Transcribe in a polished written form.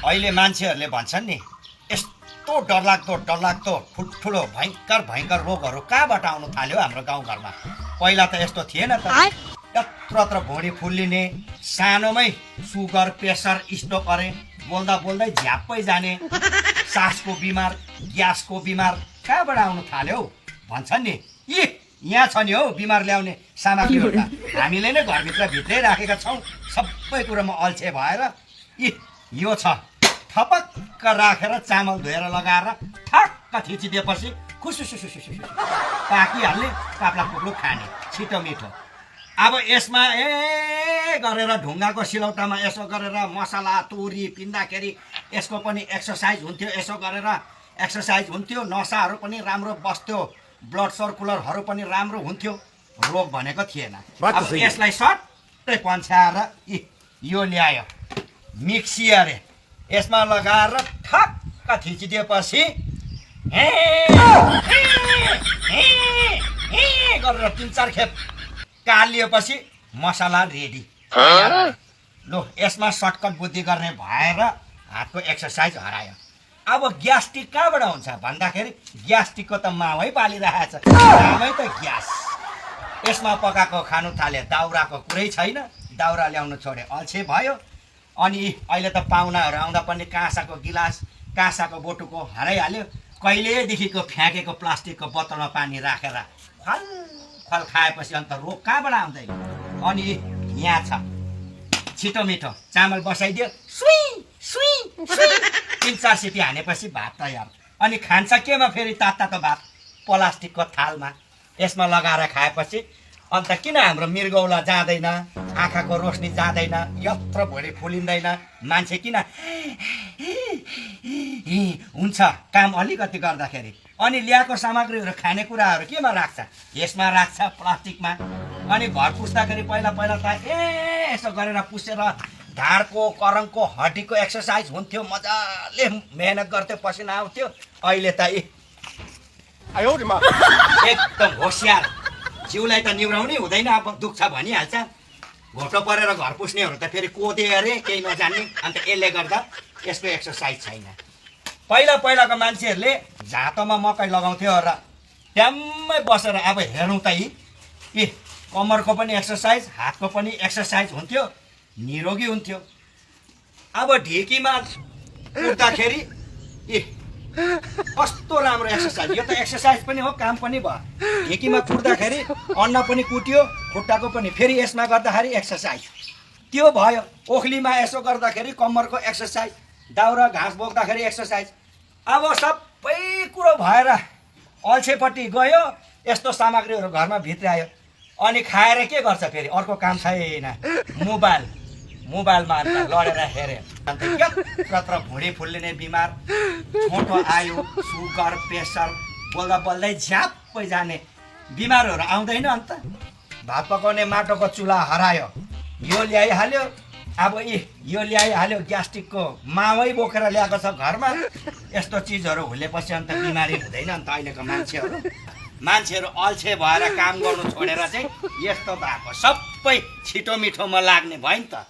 अहिले मान्छेहरूले भन्छन् नि यस्तो डरलाग्दो ठुल्ठुलो भयङ्कर रोगहरू कहाँबाट आउनु थाल्यो हाम्रो गाउँघरमा। पहिला त यस्तो थिएन त। यत्र भुँडी फुल्लिने, सानोमै सुगर प्रेसर स्ट्रोक अरे, बोल्दा बोल्दै झ्याप्पै जाने, सासको बिमार, ग्यासको बिमार कहाँबाट आउनु थाल्यो भन्छन् नि। यहाँ छ नि हौ बिमार ल्याउने सामग्रीहरू त हामीले नै भित्रै राखेका छौँ। सबै कुरोमा अल्छे भएर यो छ, थपक्क राखेर चामल धोएर लगाएर ठक्क थिचिदिएपछि खुसुसुसुसुसु पाकिहाल्ने, काप्ला कुप्लो खाने, छिटो मिठो। अब यसमा गरेर ढुङ्गाको सिलौटामा यसो गरेर मसला तुरी पिन्दाखेरि यसको पनि एक्सर्साइज हुन्थ्यो, यसो गरेर एक्सर्साइज हुन्थ्यो, नसाहरू पनि राम्रो बस्थ्यो, ब्लड सर्कुलरहरू पनि राम्रो हुन्थ्यो, रोग भनेको थिएन। अब यसलाई सट्टै पन्छाएर यो ल्यायो मिक्सी अरे, यसमा लगाएर ठक्क थिचिदिएपछि गरेर 3-4 खेप कालिएपछि मसला रेडी। लो यसमा सर्टकट बुद्धि गर्ने भएर हातको एक्सर्साइज हरायो। अब ग्यास्ट्रिक कहाँबाट हुन्छ भन्दाखेरि ग्यास्ट्रिकको त मावै पालिरहेछ, नामै त ग्यास। यसमा पकाएको खानु थाले, दाउराको कुरै छैन, दाउरा ल्याउनु छोडे, अल्छे भयो। अनि अहिले त पाहुनाहरू आउँदा पनि काँसाको गिलास, काँसाको बोटुको हराइहाल्यो। कहिलेदेखिको फ्याँकेको प्लास्टिकको बोतलमा पानी राखेर खल खाएपछि अन्त रोग कहाँबाट आउँदैन। अनि यहाँ छ छिटो मिठो, चामल बसाइदियो, सुई सुई सुई 3-4 सिटी हानेपछि भात तयार। अनि खान्छ केमा फेरि तातो भात, प्लास्टिकको थालमा। यसमा लगाएर खाएपछि अन्त किन हाम्रो मृगौला जाँदैन, आँखाको रोशनी जाँदैन, यत्र भुँडी फुलिँदैन, मान्छे किन हुन्छ काम अलिकति गर्दाखेरि। अनि ल्याएको सामग्रीहरू खानेकुराहरू केमा राख्छ, यसमा राख्छ प्लास्टिकमा। अनि घर पुस्दाखेरि पहिला त यसो गरेर पुसेर ढाडको करङको हड्डीको एक्सर्साइज हुन्थ्यो, मजाले मेहनत गर्थ्यो, पसिना आउँथ्यो। अहिले त एकदम होसियार, जिउलाई त निहुराउनै हुँदैन, अब दुख्छ भनिहाल्छ। घोटो परेर घर पुस्नेहरू त फेरि कोदे अरे केही नजान्ने, अन्त यसले गर्दा यसको एक्सर्साइज छैन। पहिलाको मान्छेहरूले झाँतोमा मकै लगाउँथ्यो र ट्याम्मै बसेर अब हेर्नु त कम्मरको पनि एक्सर्साइज, हातको पनि एक्सर्साइज हुन्थ्यो, निरोगी हुन्थ्यो। अब ढिकीमा कुट्दाखेरि कस्तो राम्रो एक्सर्साइज, यो त एक्सर्साइज पनि हो काम पनि भयो। ढिकीमा कुट्दाखेरि अन्न पनि कुट्यो, खुट्टाको पनि, फेरि यसमा गर्दाखेरि एक्सर्साइज त्यो भयो। ओखलीमा यसो गर्दाखेरि कम्मरको एक्सर्साइज, दाउरा घाँस बोक्दाखेरि एक्सर्साइज। अब सबै कुरो भएर अल्छेपट्टि गयो, यस्तो सामग्रीहरू घरमा भित्रायो। अनि खाएर के गर्छ फेरि, अर्को काम छैन, मोबाइलमा अन्त लडेर हेऱ्यो, अन्त यत्र भुँडी फुल्लिने बिमार, छोटो आयो, सुगर प्रेसर, बोल्दा बोल्दै झ्याप्पै जाने बिमारहरू आउँदैन। अन्त भात पकाउने माटोको चुल्हा हरायो, यो ल्याइहाल्यो। अब यो ल्याइहाल्यो, ग्यास्ट्रिकको मावै बोकेर ल्याएको छ घरमा। यस्तो चिजहरू हुलेपछि अन्त बिमारी हुँदैन। अन्त अहिलेको मान्छेहरू अल्छे भएर काम गर्नु छोडेर चाहिँ यस्तो भएको, सबै छिटो मिठोमा लाग्ने भयो नि त।